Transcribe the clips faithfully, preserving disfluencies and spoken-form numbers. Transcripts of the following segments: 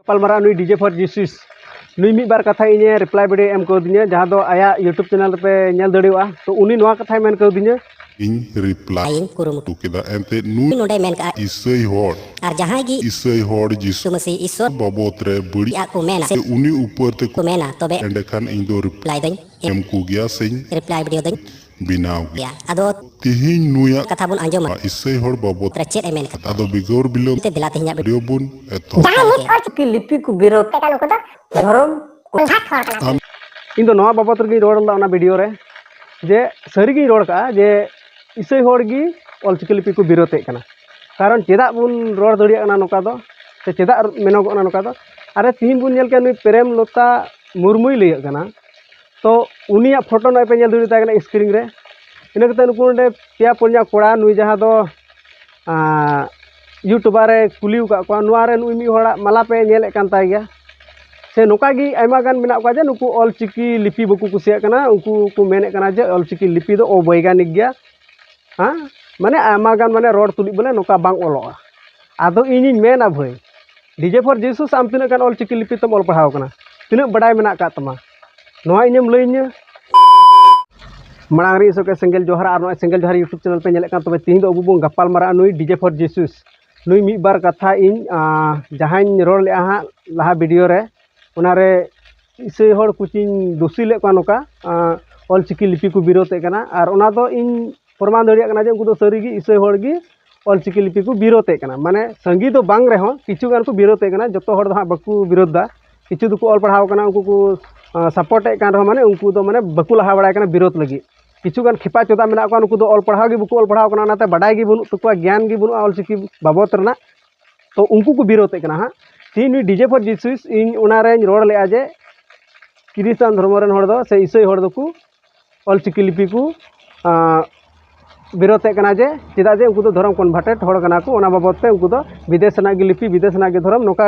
ᱜᱟᱯᱟᱞᱢᱟᱨᱟᱣ ᱱᱩᱭ DJ for Jesus, ᱱᱩᱭ ᱢᱤᱫ ᱵᱟᱨ ᱠᱟᱛᱷᱟ ᱤᱧᱮ reply video ᱮᱢ ᱠᱟᱣᱫᱤᱧᱟ, ᱡᱟᱦᱟᱸ ᱫᱚ ᱟᱭᱟᱜ YouTube channel ᱨᱮᱯᱮ ᱧᱮᱞ ᱫᱟᱲᱮᱭᱟᱜᱼᱟ᱾ ᱛᱚ ᱩᱱᱤ ᱱᱚᱣᱟ ᱠᱟᱛᱷᱟᱭ ᱢᱮᱱ ᱠᱟᱣᱫᱤᱧᱟ᱾ ᱤᱧ reply ᱤᱧ ᱠᱩᱨᱩᱢᱩᱴᱩ ᱠᱮᱫᱟ, ᱮᱱᱛᱮ ᱱᱩᱭ ᱱᱚᱰᱮ ᱢᱮᱱ ᱠᱟᱜᱼᱟ, ᱤᱥᱟᱹᱭ ᱦᱚᱲ, ᱟᱨ ᱡᱟᱦᱟᱸᱭ ᱜᱮ ᱤᱥᱟᱹᱭ ᱦᱚᱲ ᱡᱤᱥᱩ ᱢᱟᱹᱥᱤ ᱤᱥᱥᱚᱨ ᱵᱟᱵᱚᱫ ᱨᱮ ᱵᱟᱹᱲᱤᱡ ᱟᱜ ᱠᱚ ᱢᱮᱱᱟ, ᱥᱮ ᱩᱱᱤ ᱩᱯᱟᱹᱨ ᱛᱮᱠᱚ ᱢᱮᱱᱟ, ᱛᱚᱵᱮ ᱮᱸᱰᱮᱠᱷᱟᱱ ᱤᱧ ᱫᱚ reply ᱫᱚᱧ ᱮᱢ ᱠᱚᱜᱮᱭᱟ ᱥᱮᱧ reply video ᱫᱚᱧ ᱵᱮᱱᱟᱣ ᱜᱮᱭᱟ᱾ ᱟᱫᱚ ᱛᱤᱦᱤᱧ ᱱᱩᱭᱟᱜ ᱠᱟᱛᱷᱟ ᱵᱚᱱ ᱟᱸᱡᱚᱢᱟ᱾ ᱤᱥᱟᱹᱭ ᱦᱚᱲ ᱵᱟᱵᱚᱫ ᱨᱮ ᱪᱮᱫ ᱮ ᱢᱮᱱ ᱠᱟᱫᱟ? ᱟᱫᱚ ᱵᱮᱜᱚᱨ ᱵᱤᱞᱚᱢ ᱛᱮ ᱫᱮᱞᱟ ᱛᱮᱦᱮᱧᱟᱜ video ᱵᱚᱱ ᱮᱛᱚᱦᱚᱵ᱾ ᱡᱟᱦᱟᱸᱭ ᱱᱤᱛ ᱚᱞᱪᱤᱠᱤ ᱞᱤᱯᱤ ᱠᱚ ᱵᱤᱨᱳᱫ ᱠᱟᱱᱟ, ᱩᱱᱠᱩ ᱫᱚ ᱫᱷᱚᱨᱚᱢ ᱠᱚ ᱡᱷᱟᱴ ᱦᱚᱲ ᱠᱟᱱᱟ᱾ ᱤᱧ ᱫᱚ ᱱᱚᱣᱟ ᱵᱟᱵᱚᱫ ᱨᱮᱜᱤᱧ ᱨᱚᱲ ᱞᱮᱫᱟ ᱚᱱᱟ video ᱨᱮ, ᱡᱮ ᱥᱟᱹᱨᱤᱜᱤᱧ ᱨᱚᱲ ᱠᱟᱜᱼᱟ ᱡᱮ ᱤᱥᱟᱹᱭ ᱦᱚᱲ ᱜᱮ ᱚᱞᱪᱤᱠᱤ ᱞᱤᱯᱤ ᱠᱚ ᱵᱤᱨᱳᱫᱮᱫ ᱠᱟᱱᱟ᱾ ᱠᱟᱨᱚᱱ ᱪᱮᱫᱟᱜ ᱵᱚᱱ ᱨᱚᱲ ᱫᱟᱲᱮᱭᱟᱜ ᱠᱟᱱᱟ ᱱᱚᱝᱠᱟ ᱫᱚ, ᱥᱮ ᱪᱮᱫᱟᱜ ᱢᱮᱱᱚᱜᱚᱜ ᱠᱟᱱᱟ ᱱᱚᱝᱠᱟ ᱫᱚ? ᱟᱨᱮ ᱛᱤᱦᱤᱧ ᱵᱚᱱ ᱧᱮᱞ ᱠᱮᱜᱼᱟ, ᱱᱩᱭ ᱯᱨᱮᱢ ᱞᱚᱛᱟ ᱢᱩᱨᱢᱩᱭ ᱞᱟᱹᱭᱟᱹᱜ ᱠᱟᱱᱟ, ᱛᱚ ᱩᱱᱤᱭᱟᱜ photo ᱱᱚᱜᱼᱚᱭ ᱯᱮ ᱧᱮᱞ ᱫᱟᱲᱮᱭᱟᱛᱟᱭ ᱠᱟᱱᱟ screen ᱨᱮ᱾ ᱤᱱᱟᱹ ᱠᱟᱛᱮ ᱱᱩᱠᱩ ᱱᱚᱰᱮ ᱯᱮᱭᱟ ᱯᱩᱱᱭᱟ ᱠᱚᱲᱟ, ᱱᱩᱭ ᱡᱟᱦᱟᱸ ᱫᱚ, ᱟᱸ, YouTuber ᱮ ᱠᱩᱞᱤ ᱟᱠᱟᱫ ᱠᱚᱣᱟ, ᱱᱚᱣᱟ ᱨᱮ ᱱᱩᱭ ᱢᱤᱫ ᱦᱚᱲᱟᱜ ᱢᱟᱞᱟ ᱯᱮ ᱧᱮᱞᱮᱫ ᱠᱟᱱ ᱛᱟᱭ ᱜᱮᱭᱟ᱾ ᱥᱮ ᱱᱚᱝᱠᱟ ᱜᱮ ᱟᱭᱢᱟ ᱜᱟᱱ ᱢᱮᱱᱟᱜ ᱠᱚᱣᱟ ᱡᱮ ᱱᱩᱠᱩ ᱚᱞᱪᱤᱠᱤ ᱞᱤᱯᱤ ᱵᱟᱠᱚ ᱠᱩᱥᱤᱭᱟᱜ ᱠᱟᱱᱟ, ᱩᱱᱠᱩ ᱠᱚ ᱢᱮᱱᱮᱫ ᱠᱟᱱᱟ ᱡᱮ ᱚᱞᱪᱤᱠᱤ ᱞᱤᱯᱤ ᱫᱚ ᱚᱵᱳᱭᱜᱟᱱᱤᱠ ᱜᱮᱭᱟ᱾ ᱦᱮᱸ, ᱢᱟᱱᱮ ᱟᱭᱢᱟ ᱜᱟᱱ ᱢᱟᱱᱮ ᱨᱚᱲ ᱛᱩᱞᱩᱡ ᱵᱚᱞᱮ ᱱᱚᱝᱠᱟ ᱵᱟᱝ ᱚᱞᱚᱜᱼᱟ᱾ ᱟᱫᱚ ᱤᱧᱤᱧ ᱢᱮᱱᱟ ᱵᱷᱟᱹᱭ, DJ for Jesus, ᱟᱢ ᱛᱤᱱᱟᱹᱜ ᱜᱟᱱ ᱚᱞᱪᱤᱠᱤ ᱞᱤᱯᱤ ᱛᱮᱢ ᱚᱞ ᱯᱟᱲᱦᱟᱣ ᱠᱟᱱᱟ? ᱛᱤᱱᱟᱹᱜ ᱵᱟᱰᱟᱭ ᱢᱮᱱᱟᱜ ᱟᱠᱟᱫ ᱛᱟᱢᱟ? ᱱᱚᱣᱟ ᱤᱧᱮᱢ ᱞᱟᱹᱭᱟᱹᱧᱟᱹ? ᱢᱟᱲᱟᱝ ᱨᱮ ᱤᱧ ᱥᱚᱸᱜᱮ ᱥᱮᱸᱜᱮᱞ ᱡᱚᱦᱟᱨ, ᱟᱨ ᱱᱚᱜᱼᱚᱭ ᱥᱮᱸᱜᱮᱞ ᱡᱚᱦᱟᱨ YouTube channel ᱯᱮ ᱧᱮᱞᱮᱫ ᱠᱟᱱ, ᱛᱚᱵᱮ ᱛᱤᱦᱤᱧ ᱫᱚ ᱟᱵᱚ ᱵᱚᱱ ᱜᱟᱯᱟᱞ ᱢᱟᱨᱟᱜᱼᱟ ᱱᱩᱭ DJ for Jesus᱾ ᱱᱩᱭ ᱢᱤᱫ ᱵᱟᱨ ᱠᱟᱛᱷᱟ ᱤᱧ, ᱟᱸ, ᱡᱟᱦᱟᱸᱧ ᱨᱚᱲ ᱞᱮᱫᱼᱟ ᱦᱟᱸᱜ ᱞᱟᱦᱟ video ᱨᱮ, ᱚᱱᱟᱨᱮ ᱤᱥᱟᱹᱭ ᱦᱚᱲ ᱠᱩᱪᱤᱧ ᱫᱳᱥᱤ ᱞᱮᱫ ᱠᱚᱣᱟ ᱱᱚᱝᱠᱟ, ᱟᱸ, ᱚᱞᱪᱤᱠᱤ ᱞᱤᱯᱤ ᱠᱚ ᱵᱤᱨᱳᱫᱮᱫ ᱠᱟᱱᱟ, ᱟᱨ ᱚᱱᱟ ᱫᱚ ᱤᱧ ᱯᱨᱚᱢᱟᱱ ᱫᱟᱲᱮᱭᱟᱜ ᱠᱟᱱᱟ ᱡᱮ ᱩᱱᱠᱩ ᱫᱚ ᱥᱟᱹᱨᱤᱜᱮ ᱤᱥᱟᱹᱭ ᱦᱚᱲ ᱜᱮ ᱚᱞᱪᱤᱠᱤ ᱞᱤᱯᱤ ᱠᱚ ᱵᱤᱨᱳᱫᱮᱫ ᱠᱟᱱᱟ᱾ ᱢᱟᱱᱮ ᱥᱟᱸᱜᱮ ᱫᱚ ᱵᱟᱝ ᱨᱮᱦᱚᱸ ᱠᱤᱪᱷᱩ ᱜᱟᱱ ᱠᱚ ᱵᱤᱨᱳᱫᱮᱫ ᱠᱟᱱᱟ, ᱡᱚᱛᱚ ᱦᱚᱲ ᱫᱚ ᱦᱟᱸᱜ ᱵᱟᱠᱚ ᱵᱤᱨᱳᱫ ᱫᱟ᱾ ᱠᱤᱪᱷᱩ ᱫᱚᱠᱚ ᱚᱞ ᱯᱟᱲᱦᱟᱣ ᱠᱟᱱᱟ, ᱩᱱᱠᱩ ᱠᱚ, ᱟᱸ, support ᱮᱫ ᱠᱟᱱ ᱨᱮᱦᱚᱸ ᱢᱟᱱᱮ ᱩᱱᱠᱩ ᱫᱚ ᱢᱟᱱᱮ ᱵᱟᱠᱚ ᱞᱟᱦᱟ ᱵᱟᱲᱟᱭ ᱠᱟᱱᱟ ᱵᱤᱨᱳᱫ ᱞᱟᱹᱜᱤᱫ᱾ ᱠᱤᱪᱷᱩ ᱜᱟᱱ ᱠᱷᱮᱯᱟ ᱪᱚᱫᱟ ᱢᱮᱱᱟᱜ ᱠᱚᱣᱟ, ᱱᱩᱠᱩ ᱫᱚ ᱚᱞ ᱯᱟᱲᱦᱟᱣ ᱜᱮ ᱵᱟᱠᱚ ᱚᱞ ᱯᱟᱲᱦᱟᱣ ᱠᱟᱱᱟ, ᱚᱱᱟᱛᱮ ᱵᱟᱰᱟᱭ ᱜᱮ ᱵᱟᱹᱱᱩᱜ ᱛᱟᱠᱚᱣᱟ, ᱜᱮᱭᱟᱱ ᱜᱮ ᱵᱟᱹᱱᱩᱜᱼᱟ ᱚᱞᱪᱤᱠᱤ ᱵᱟᱵᱚᱫ ᱨᱮᱱᱟᱜ᱾ ᱛᱚ ᱩᱱᱠᱩ ᱠᱚ ᱵᱤᱨᱳᱫᱮᱫ ᱠᱟᱱᱟ ᱦᱟᱸᱜ᱾ ᱛᱮᱦᱮᱧ ᱱᱩᱭ DJ for Jesus, ᱤᱧ ᱚᱱᱟ ᱨᱮᱧ ᱨᱚᱲ ᱞᱮᱫᱼᱟ ᱡᱮ ᱠᱨᱤᱥᱴᱟᱱ ᱫᱷᱚᱨᱢᱚ ᱨᱮᱱ ᱦᱚᱲ ᱫᱚ ᱥᱮ ᱤᱥᱟᱹᱭ ᱦᱚᱲ ᱫᱚᱠᱚ ᱚᱞᱪᱤᱠᱤ ᱞᱤᱯᱤ ᱠᱚ, ᱟᱸ, ᱵᱤᱨᱳᱫᱮᱫ ᱠᱟᱱᱟ, ᱡᱮ ᱪᱮᱫᱟᱜ ᱡᱮ ᱩᱱᱠᱩ ᱫᱚ ᱫᱷᱚᱨᱚᱢ converted ᱦᱚᱲ ᱠᱟᱱᱟ ᱠᱚ, ᱚᱱᱟ ᱵᱟᱵᱚᱫ ᱛᱮ ᱩᱱᱠᱩ ᱫᱚ ᱵᱤᱫᱮᱥ ᱨᱮᱱᱟᱜ ᱜᱮ ᱞᱤᱯᱤ, ᱵᱤᱫᱮᱥ ᱨᱮᱱᱟᱜ ᱜᱮ ᱫᱷᱚᱨᱚᱢ, ᱱᱚᱝᱠᱟ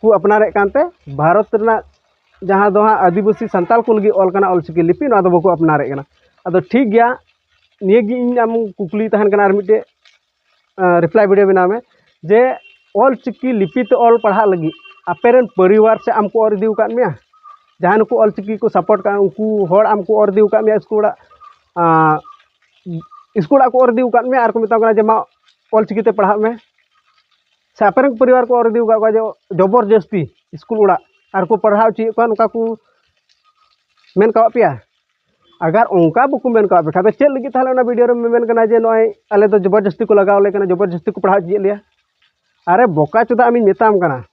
ᱠᱚ ᱟᱯᱱᱟᱨᱮᱫ ᱠᱟᱱᱛᱮ ᱵᱷᱟᱨᱚᱛ ᱨᱮᱱᱟᱜ ᱡᱟᱦᱟᱸ ᱫᱚ ᱦᱟᱸᱜ ᱟᱹᱫᱤᱵᱟᱹᱥᱤ ᱥᱟᱱᱛᱟᱲ ᱠᱚ ᱞᱟᱹᱜᱤᱫ ᱚᱞ ᱠᱟᱱᱟ ᱚᱞᱪᱤᱠᱤ ᱞᱤᱯᱤ, ᱱᱚᱣᱟ ᱫᱚ ᱵᱟᱠᱚ ᱟᱯᱱᱟᱨᱮᱫ ᱠᱟᱱᱟ᱾ ᱟᱫᱚ ᱴᱷᱤᱠ ᱜᱮᱭᱟ, ᱱᱤᱭᱟᱹ ᱜᱮ ᱤᱧ ᱟᱢ ᱠᱩᱠᱞᱤ ᱛᱟᱦᱮᱱ ᱠᱟᱱᱟ, ᱟᱨ ᱢᱤᱫᱴᱮᱡ, ᱟᱸ, reply video ᱵᱮᱱᱟᱣ ᱢᱮ ᱡᱮ ᱚᱞ ᱪᱤᱠᱤ ᱞᱤᱯᱤ ᱛᱮ ᱚᱞ ᱯᱟᱲᱦᱟᱜ ᱞᱟᱹᱜᱤᱫ ᱟᱯᱮ ᱨᱮᱱ ᱯᱚᱨᱤᱵᱟᱨ ᱥᱮ ᱟᱢ ᱠᱚ ᱚᱨ ᱤᱫᱤ ᱟᱠᱟᱫ ᱢᱮᱭᱟ? ᱡᱟᱦᱟᱸ ᱱᱩᱠᱩ ᱚᱞ ᱪᱤᱠᱤ ᱠᱚ ᱥᱟᱯᱳᱨᱴ ᱠᱟᱜᱼᱟ, ᱩᱱᱠᱩ ᱦᱚᱲ ᱟᱢ ᱠᱚ ᱚᱨ ᱤᱫᱤ ᱟᱠᱟᱫ ᱢᱮᱭᱟ ᱥᱠᱩᱞ ᱚᱲᱟᱜ, ᱟᱸ, ᱥᱠᱩᱞ ᱚᱲᱟᱜ ᱠᱚ ᱚᱨ ᱤᱫᱤ ᱟᱠᱟᱫ ᱢᱮᱭᱟ ᱟᱨ ᱠᱚ ᱢᱮᱛᱟᱢ ᱠᱟᱱᱟ ᱡᱮ, "ᱢᱟ, ᱚᱞ ᱪᱤᱠᱤ ᱛᱮ ᱯᱟᱲᱦᱟᱜ ᱢᱮ"? ᱥᱮ ᱟᱯᱮ ᱨᱮᱱ ᱯᱚᱨᱤᱵᱟᱨ ᱠᱚ ᱚᱨ ᱤᱫᱤ ᱟᱠᱟᱫ ᱠᱚᱣᱟ ᱡᱮ ᱡᱚᱵᱚᱨᱡᱚᱥᱛᱤ ᱥᱠᱩᱞ ᱚᱲᱟᱜ ᱟᱨ ᱠᱚ ᱯᱟᱲᱦᱟᱣ ᱦᱚᱪᱚᱭᱮᱫ ᱠᱚᱣᱟ, ᱱᱚᱝᱠᱟ ᱠᱚ ᱢᱮᱱ ᱠᱟᱣᱟᱫ ᱯᱮᱭᱟ? ᱟᱜᱟᱨ ᱚᱱᱠᱟ ᱵᱟᱠᱚ ᱢᱮᱱ ᱠᱟᱣᱟᱫ ᱯᱮ ᱠᱷᱟᱡ ᱫᱚ, ᱪᱮᱫ ᱞᱟᱹᱜᱤᱫ ᱛᱟᱦᱚᱞᱮ ᱚᱱᱟ ᱵᱷᱤᱰᱤᱭᱳ ᱨᱮ ᱢᱮᱢᱮᱱ ᱠᱟᱱᱟ ᱡᱮ ᱱᱚᱜᱼᱚᱭ ᱟᱞᱮ ᱫᱚ ᱡᱚᱵᱚᱨᱡᱚᱥᱛᱤ ᱠᱚ ᱞᱟᱜᱟᱣ ᱞᱮ ᱠᱟᱱᱟ, ᱡᱚᱵᱚᱨᱡᱚᱥᱛᱤ ᱠᱚ ᱯᱟᱲᱦᱟᱣ ᱦᱚᱪᱚᱭᱮᱫ ᱞᱮᱭᱟ? ᱟᱨᱮ ᱵᱚᱠᱟ ᱪᱚᱫᱟ, ᱟᱢᱤᱧ ᱢᱮᱛᱟᱢ ᱠᱟᱱᱟ,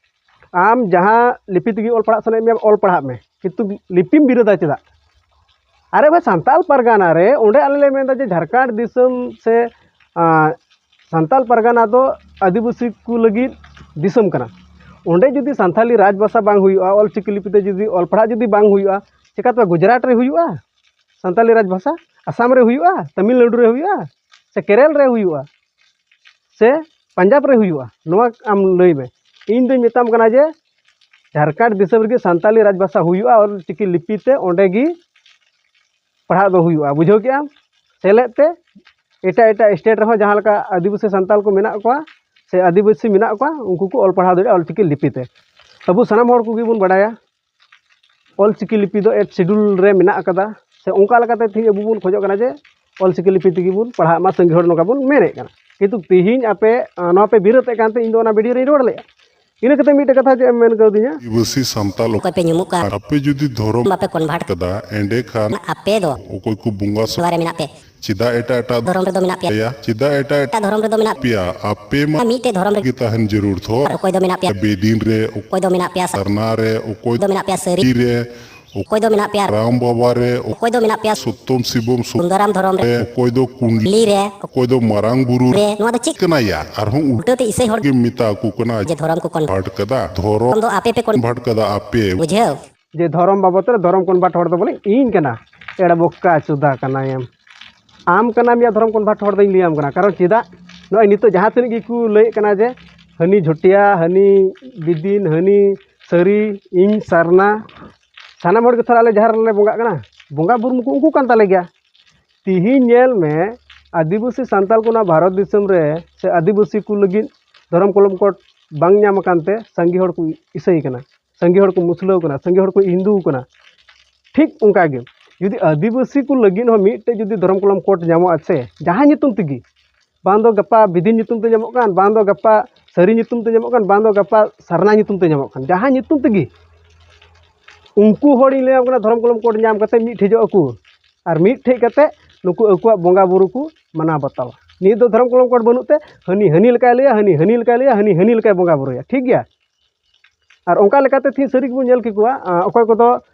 ᱟᱢ ᱡᱟᱦᱟᱸ ᱞᱤᱯᱤ ᱛᱮᱜᱮ ᱚᱞ ᱯᱟᱲᱦᱟᱜ ᱥᱟᱱᱟᱭᱮᱫ ᱢᱮᱭᱟ, ᱚᱞ ᱯᱟᱲᱦᱟᱜ ᱢᱮ, ᱠᱤᱱᱛᱩ ᱞᱤᱯᱤᱢ ᱵᱤᱨᱳᱫᱟ ᱪᱮᱫᱟᱜ? ᱟᱨᱮ ᱵᱷᱟᱭ, ᱥᱟᱱᱛᱟᱞ ᱯᱟᱨᱜᱟᱱᱟ ᱨᱮ ᱚᱸᱰᱮ ᱟᱞᱮ ᱞᱮ ᱢᱮᱱᱫᱟ ᱡᱮ ᱡᱷᱟᱲᱠᱷᱚᱸᱰ ᱫᱤᱥᱚᱢ ᱥᱮ, ᱟᱸ, ᱥᱟᱱᱛᱟᱞ ᱯᱟᱨᱜᱟᱱᱟ ᱫᱚ ᱟᱹᱫᱤᱵᱟᱹᱥᱤ ᱠᱚ ᱞᱟᱹᱜᱤᱫ ᱫᱤᱥᱚᱢ ᱠᱟᱱᱟ᱾ ᱚᱸᱰᱮ ᱡᱩᱫᱤ ᱥᱟᱱᱛᱟᱞᱤ ᱨᱟᱡᱽ ᱵᱷᱟᱥᱟ ᱵᱟᱝ ᱦᱩᱭᱩᱜᱼᱟ, ᱚᱞ ᱪᱤᱠᱤ ᱞᱤᱯᱤ ᱛᱮ ᱡᱩᱫᱤ ᱚᱞ ᱯᱟᱲᱦᱟᱜ ᱡᱩᱫᱤ ᱵᱟᱝ ᱦᱩᱭᱩᱜᱼᱟ, ᱪᱮᱠᱟᱛᱮ ᱜᱩᱡᱽᱨᱟᱴ ᱨᱮ ᱦᱩᱭᱩᱜᱼᱟ ᱥᱟᱱᱛᱟᱞᱤ ᱨᱟᱡᱽ ᱵᱷᱟᱥᱟ? ᱟᱥᱟᱢ ᱨᱮ ᱦᱩᱭᱩᱜᱼᱟ? ᱛᱟᱢᱤᱞᱱᱟᱲᱩ ᱨᱮ ᱦᱩᱭᱩᱜᱼᱟ? ᱥᱮ ᱠᱮᱨᱮᱞ ᱨᱮ ᱦᱩᱭᱩᱜᱼᱟ? ᱥᱮ ᱯᱟᱧᱡᱟᱵᱽ ᱨᱮ ᱦᱩᱭᱩᱜᱼᱟ? ᱱᱚᱣᱟ ᱟᱢ ᱞᱟᱹᱭ ᱢᱮ᱾ ᱤᱧ ᱫᱚᱧ ᱢᱮᱛᱟᱢ ᱠᱟᱱᱟ ᱡᱮ ᱡᱷᱟᱲᱠᱷᱚᱸᱰ ᱫᱤᱥᱚᱢ ᱨᱮᱜᱮ ᱥᱟᱱᱛᱟᱞᱤ ᱨᱟᱡᱽ ᱵᱷᱟᱥᱟ ᱦᱩᱭᱩᱜᱼᱟ, ᱚᱞ ᱪᱤᱠᱤ ᱞᱤᱯᱤ ᱛᱮ ᱚᱸᱰᱮ ᱜᱮ ᱯᱟᱲᱦᱟᱜ ᱫᱚ ᱦᱩᱭᱩᱜᱼᱟ, ᱵᱩᱡᱷᱟᱹᱣ ᱠᱮᱜᱼᱟᱢ? ᱥᱮᱞᱮᱫ ᱛᱮ ᱮᱴᱟᱜ ᱮᱴᱟᱜ ᱥᱴᱮᱴ ᱨᱮᱦᱚᱸ ᱡᱟᱦᱟᱸ ᱞᱮᱠᱟ ᱟᱹᱫᱤᱵᱟᱹᱥᱤ ᱥᱟᱱᱛᱟᱞ ᱠᱚ ᱢᱮᱱᱟᱜ ᱠᱚᱣᱟ ᱥᱮ ᱟᱹᱫᱤᱵᱟᱹᱥᱤ ᱢᱮᱱᱟᱜ ᱠᱚᱣᱟ, ᱩᱱᱠᱩ ᱠᱚ ᱚᱞ ᱯᱟᱲᱦᱟᱣ ᱫᱟᱲᱮᱭᱟᱜᱼᱟ ᱚᱞ ᱪᱤᱠᱤ ᱞᱤᱯᱤ ᱛᱮ᱾ ᱟᱵᱚ ᱥᱟᱱᱟᱢ ᱦᱚᱲ ᱠᱚᱜᱮ ᱵᱚᱱ ᱵᱟᱰᱟᱭᱟ ᱚᱞ ᱪᱤᱠᱤ ᱞᱤᱯᱤ ᱫᱚ ᱮᱭᱤᱴ ᱥᱤᱰᱩᱞ ᱨᱮ ᱢᱮᱱᱟᱜ ᱟᱠᱟᱫᱟ, ᱥᱮ ᱚᱱᱠᱟ ᱞᱮᱠᱟᱛᱮ ᱛᱮᱦᱤᱧ ᱟᱵᱚ ᱵᱚᱱ ᱠᱷᱚᱡᱚᱜ ᱠᱟᱱᱟ ᱡᱮ ᱚᱞ ᱪᱤᱠᱤ ᱞᱤᱯᱤ ᱛᱮᱜᱮ ᱵᱚᱱ ᱯᱟᱲᱦᱟᱜ ᱢᱟ, ᱥᱟᱸᱜᱮ ᱦᱚᱲ ᱱᱚᱝᱠᱟ ᱵᱚᱱ ᱢᱮᱱᱮᱫ ᱠᱟᱱᱟ᱾ ᱠᱤᱱᱛᱩ ᱛᱮᱦᱤᱧ ᱟᱯᱮ, ᱟᱸ, ᱱᱚᱣᱟ ᱯᱮ ᱵᱤᱨᱳᱫ ᱮᱫ ᱠᱟᱱᱛᱮ ᱤᱧ ᱫᱚ ᱚᱱᱟ ᱵᱷᱤᱰᱤᱭᱳ ᱨᱤᱧ ᱨᱚᱲ ᱞᱮᱫᱼᱟ᱾ ᱤᱱᱟᱹ ᱠᱟᱛᱮ ᱢᱤᱫᱴᱮᱡ ᱠᱟᱛᱷᱟ ᱪᱮᱫ ᱮᱢ ᱢᱮᱱ ᱠᱟᱣᱫᱤᱧᱟ? ᱟᱹᱫᱤᱵᱟᱹᱥᱤ ᱥᱟᱱᱛᱟᱞ ᱚᱠᱚᱭ ᱯᱮ ᱧᱩᱢᱩᱜ ᱠᱟᱱ? ᱟᱯᱮ ᱡᱩᱫᱤ ᱫᱷᱚᱨᱚᱢ ᱵᱟᱯᱮ ᱠᱚᱱᱵᱷᱟᱨᱴ ᱠᱟᱫᱟ, ᱮᱸᱰᱮᱠᱷᱟᱱ ᱟᱯᱮ ᱫᱚ ᱚᱠᱚᱭ ᱠᱚ ᱵᱚᱸᱜᱟ ᱥᱚ- ᱱᱚᱣᱟ ᱨᱮ ᱢᱮᱱᱟᱜ ᱯᱮ? ᱪᱮᱫᱟᱜ ᱮᱴᱟᱜ ᱮᱴᱟᱜ ᱫᱷᱚᱨᱚᱢ ᱨᱮᱫᱚ ᱢᱮᱱᱟᱜ ᱯᱮᱭᱟ? ᱪᱮᱫᱟᱜ ᱮᱴᱟᱜ ᱮᱴᱟᱜ ᱫᱷᱚᱨᱚᱢ ᱨᱮᱫᱚ ᱢᱮᱱᱟᱜ ᱯᱮᱭᱟ? ᱟᱯᱮ ᱢᱟ ᱢᱤᱫᱴᱮᱡ ᱫᱷᱚᱨᱚᱢ ᱨᱮ ᱜᱮ ᱛᱟᱦᱮᱱ ᱡᱟᱹᱨᱩᱲ ᱛᱷᱚ᱾ ᱟᱨ ᱚᱠᱚᱭ ᱫᱚ ᱢᱮᱱᱟᱜ ᱯᱮᱭᱟ? ᱵᱮᱫᱤᱱ ᱨᱮ, ᱚᱠᱚᱭ ᱫᱚ ᱢᱮᱱᱟᱜ ᱯᱮᱭᱟ? ᱥᱟᱨᱱᱟ ᱨᱮ, ᱚᱠᱚᱭ ᱫᱚ ᱢᱮᱱᱟᱜ ᱯᱮᱭᱟ? ᱥᱟᱹᱨᱤ ᱨᱮ, ᱚᱠᱚᱭ ᱫᱚ ᱢᱮᱱᱟᱜ ᱯᱮᱭᱟ? ᱨᱟᱢ ᱵᱟᱵᱟ ᱨᱮ, ᱚᱠᱚᱭ ᱫᱚ ᱢᱮᱱᱟᱜ ᱯᱮᱭᱟ? ᱥᱚᱛᱛᱚᱢ ᱥᱤᱵᱚᱢ ᱥᱩ- ᱥᱩᱱᱫᱚᱨᱟᱢ ᱫᱷᱚᱨᱚᱢ ᱨᱮ, ᱚᱠᱚᱭ ᱫᱚ ᱠᱩᱸᱰᱞᱤ ᱨᱮ, ᱚᱠᱚᱭ ᱫᱚ ᱢᱟᱨᱟᱝ ᱵᱩᱨᱩ ᱨᱮ, ᱱᱚᱣᱟ ᱫᱚ ᱪᱮᱫ ᱠᱟᱱᱟ ᱭᱟ? ᱟᱨᱦᱚᱸ ᱩᱞᱴᱟᱹ ᱛᱮ ᱤᱥᱟᱹᱭ ᱦᱚᱲ ᱜᱮ ᱢᱮᱛᱟ ᱠᱚ ᱠᱟᱱᱟ ᱡᱮ ᱫᱷᱚᱨᱚᱢ ᱠᱚ ᱠᱚᱱ- ᱵᱷᱟᱴ ᱠᱟᱫᱟ, ᱫᱷᱚᱨᱚᱢ ᱫᱚ ᱟᱯᱮ ᱯᱮ ᱠᱚᱱ- ᱵᱷᱟᱴ ᱠᱟᱫᱟ ᱟᱯᱮ᱾ ᱵᱩᱡᱷᱟᱹᱣ? ᱡᱮ ᱫᱷᱚᱨᱚᱢ ᱵᱟᱵᱚᱫ ᱨᱮ ᱫᱷᱚᱨᱚᱢ ᱠᱚᱱᱵᱷᱟᱨᱴ ᱦᱚᱲ ᱫᱚ ᱵᱚᱞᱮ ᱤᱧ ᱠᱟᱱᱟ᱾ ᱮᱲᱮ ᱵᱚᱠᱟ ᱪᱩᱫᱟ ᱠᱟᱱᱟᱭᱮᱢ᱾ ᱟᱢ ᱠᱟᱱᱟᱢ ᱭᱟ ᱫᱷᱚᱨᱚᱢ ᱠᱚᱱᱵᱷᱟᱨᱴ ᱦᱚᱲ ᱫᱚᱧ ᱞᱟᱹᱭᱟᱢ ᱠᱟᱱᱟ᱾ ᱠᱟᱨᱚᱱ ᱪᱮᱫᱟᱜ? ᱱᱚᱜᱼᱚᱭ ᱱᱤᱛᱚᱜ ᱡᱟᱦᱟᱸ ᱛᱤᱱᱟᱹᱜ ᱜᱮᱠᱚ ᱞᱟᱹᱭᱮᱫ ᱠᱟᱱᱟ ᱡᱮ ᱦᱟᱹᱱᱤ ᱡᱷᱚᱴᱤᱭᱟ, ᱦᱟᱹᱱᱤ ᱵᱤᱫᱤᱱ, ᱦᱟᱹᱱᱤ ᱥᱟᱹᱨᱤ, ᱤᱧ ᱥᱟᱨᱱᱟ, ᱥᱟᱱᱟᱢ ᱦᱚᱲ ᱜᱮ ᱛᱷᱚᱲᱟ ᱟᱞᱮ ᱡᱟᱦᱮᱨ ᱨᱮᱞᱮ ᱵᱚᱸᱜᱟᱜ ᱠᱟᱱᱟ, ᱵᱚᱸᱜᱟ ᱵᱩᱨᱩ ᱢᱟᱠᱚ ᱩᱱᱠᱩ ᱠᱟᱱ ᱛᱟᱞᱮ ᱜᱮᱭᱟ᱾ ᱛᱤᱦᱤᱧ ᱧᱮᱞ ᱢᱮ, ᱟᱹᱫᱤᱵᱟᱹᱥᱤ ᱥᱟᱱᱛᱟᱞ ᱠᱚ ᱱᱚᱣᱟ ᱵᱷᱟᱨᱚᱛ ᱫᱤᱥᱚᱢ ᱨᱮ ᱥᱮ ᱟᱹᱫᱤᱵᱟᱹᱥᱤ ᱠᱚ ᱞᱟᱹᱜᱤᱫ ᱫᱷᱚᱨᱚᱢ ᱠᱚᱞᱚᱢ ᱠᱳᱰ ᱵᱟᱝ ᱧᱟᱢ ᱟᱠᱟᱱ ᱛᱮ ᱥᱟᱸᱜᱮ ᱦᱚᱲ ᱠᱚ ᱤᱥᱟᱹᱭ ᱠᱟᱱᱟ, ᱥᱟᱸᱜᱮ ᱦᱚᱲ ᱠᱚ ᱢᱩᱥᱞᱟᱹᱣ ᱠᱟᱱᱟ, ᱥᱟᱸᱜᱮ ᱦᱚᱲ ᱠᱚ ᱦᱤᱱᱫᱩ ᱠᱟᱱᱟ᱾ ᱴᱷᱤᱠ ᱚᱱᱠᱟ ᱜᱮ ᱡᱩᱫᱤ ᱟᱹᱫᱤᱵᱟᱹᱥᱤ ᱠᱚ ᱞᱟᱹᱜᱤᱫ ᱦᱚᱸ ᱢᱤᱫᱴᱮᱡ ᱡᱩᱫᱤ ᱫᱷᱚᱨᱚᱢ ᱠᱚᱞᱚᱢ ᱠᱳᱰ ᱧᱟᱢᱚᱜᱼᱟ ᱥᱮ, ᱡᱟᱦᱟᱸ ᱧᱩᱛᱩᱢ ᱛᱮᱜᱮ, ᱵᱟᱝ ᱫᱚ ᱜᱟᱯᱟ ᱵᱤᱫᱤᱱ ᱧᱩᱛᱩᱢ ᱛᱮ ᱧᱟᱢᱚᱜ ᱠᱟᱱ, ᱵᱟᱝ ᱫᱚ ᱜᱟᱯᱟ ᱥᱟᱹᱨᱤ ᱧᱩᱛᱩᱢ ᱛᱮ ᱧᱟᱢᱚᱜ ᱠᱟᱱ, ᱵᱟᱝ ᱫᱚ ᱜᱟᱯᱟ ᱥᱟᱨᱱᱟ ᱧᱩᱛᱩᱢ ᱛᱮ ᱧᱟᱢᱚᱜ ᱠᱟᱱ, ᱡᱟᱦᱟᱸ ᱧᱩᱛᱩᱢ ᱛᱮᱜᱮ, ᱩᱱᱠᱩ ᱦᱚᱲᱤᱧ ᱞᱟᱹᱭᱟᱢ ᱠᱟᱱᱟ, ᱫᱷᱚᱨᱚᱢ ᱠᱚᱞᱚᱢ ᱠᱳᱰ ᱧᱟᱢ ᱠᱟᱛᱮ ᱢᱤᱫ ᱴᱷᱮᱡᱚᱜ ᱟᱠᱚ ᱟᱨ ᱢᱤᱫ ᱴᱷᱮᱡ ᱠᱟᱛᱮ ᱱᱩᱠᱩ ᱟᱹᱠᱩᱣᱟᱜ ᱵᱚᱸᱜᱟ ᱵᱩᱨᱩ ᱠᱚ ᱢᱟᱱᱟᱣ ᱵᱟᱛᱟᱣᱟ᱾ ᱱᱤᱛ ᱫᱚ ᱫᱷᱚᱨᱚᱢ ᱠᱚᱞᱚᱢ ᱠᱳᱰ ᱵᱟᱹᱱᱩᱜ ᱛᱮ ᱦᱟᱹᱱᱤ ᱦᱟᱹᱱᱤ ᱞᱮᱠᱟᱭ ᱞᱟᱹᱭᱟ, ᱦᱟᱹᱱᱤ ᱦᱟᱹᱱᱤ ᱞᱮᱠᱟᱭ ᱞᱟᱹᱭᱟ, ᱦᱟᱹᱱᱤ ᱦᱟᱹᱱᱤ ᱞᱮᱠᱟᱭ ᱵᱚᱸᱜᱟ ᱵᱩᱨᱩᱭᱟ, ᱴᱷᱤᱠ ᱜᱮᱭᱟ᱾ ᱟᱨ ᱚᱱᱠᱟ ᱞᱮᱠᱟᱛᱮ ᱛᱤᱦᱤᱧ ᱥᱟᱹᱨᱤ ᱜᱮᱵᱚᱱ ᱧᱮᱞ ᱠᱮᱠᱚᱣᱟ, ᱟᱸ, ᱚᱠᱚᱭ ᱠᱚᱫᱚ